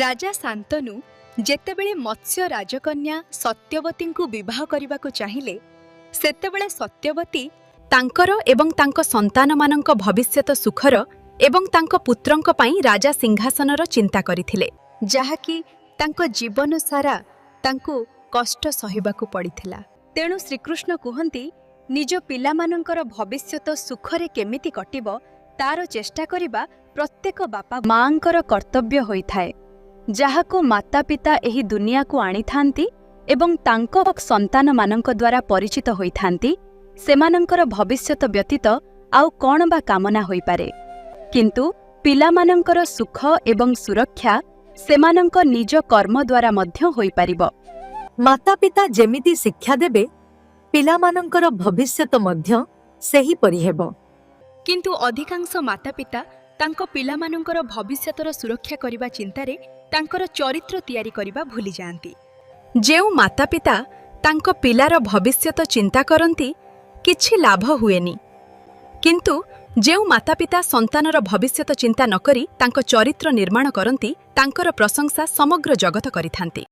ରାଜା ଶାନ୍ତନୁ ଯେତେବେଳେ ମତ୍ସ୍ୟ ରାଜକନ୍ୟା ସତ୍ୟବତୀଙ୍କୁ ବିବାହ କରିବାକୁ ଚାହିଁଲେ, ସେତେବେଳେ ସତ୍ୟବତୀ ତାଙ୍କର ଏବଂ ତାଙ୍କ ସନ୍ତାନମାନଙ୍କ ଭବିଷ୍ୟତ ସୁଖର ଏବଂ ତାଙ୍କ ପୁତ୍ରଙ୍କ ପାଇଁ ରାଜା ସିଂହାସନର ଚିନ୍ତା କରିଥିଲେ, ଯାହାକି ତାଙ୍କ ଜୀବନ ସାରା ତାଙ୍କୁ କଷ୍ଟ ସହିବାକୁ ପଡ଼ିଥିଲା। ତେଣୁ ଶ୍ରୀକୃଷ୍ଣ କୁହନ୍ତି, ନିଜ ପିଲାମାନଙ୍କର ଭବିଷ୍ୟତ ସୁଖରେ କେମିତି କଟିବ ତାର ଚେଷ୍ଟା କରିବା ପ୍ରତ୍ୟେକ ବାପା ମାଆଙ୍କର କର୍ତ୍ତବ୍ୟ ହୋଇଥାଏ। ଯାହାକୁ ମାତା ପିତା ଏହି ଦୁନିଆକୁ ଆଣିଥାନ୍ତି ଏବଂ ତାଙ୍କ ସନ୍ତାନମାନଙ୍କ ଦ୍ୱାରା ପରିଚିତ ହୋଇଥାନ୍ତି, ସେମାନଙ୍କର ଭବିଷ୍ୟତ ବ୍ୟତୀତ ଆଉ କ'ଣ ବା କାମନା ହୋଇପାରେ? କିନ୍ତୁ ପିଲାମାନଙ୍କର ସୁଖ ଏବଂ ସୁରକ୍ଷା ସେମାନଙ୍କ ନିଜ କର୍ମ ଦ୍ୱାରା ମଧ୍ୟ ହୋଇପାରିବ। ମାତା ପିତା ଯେମିତି ଶିକ୍ଷା ଦେବେ, ପିଲାମାନଙ୍କର ଭବିଷ୍ୟତ ମଧ୍ୟ ସେହିପରି ହେବ। କିନ୍ତୁ ଅଧିକାଂଶ ମାତାପିତା ତାଙ୍କ ପିଲାମାନଙ୍କର ଭବିଷ୍ୟତର ସୁରକ୍ଷା କରିବା ଚିନ୍ତାରେ ତାଙ୍କର ଚରିତ୍ର ତିଆରି କରିବା ଭୁଲିଯାଆନ୍ତି। ଯେଉଁ ମାତାପିତା ତାଙ୍କ ପିଲାର ଭବିଷ୍ୟତ ଚିନ୍ତା କରନ୍ତି, କିଛି ଲାଭ ହୁଏନି। କିନ୍ତୁ ଯେଉଁ ମାତାପିତା ସନ୍ତାନର ଭବିଷ୍ୟତ ଚିନ୍ତା ନକରି ତାଙ୍କ ଚରିତ୍ର ନିର୍ମାଣ କରନ୍ତି, ତାଙ୍କର ପ୍ରଶଂସା ସମଗ୍ର ଜଗତ କରିଥାନ୍ତି।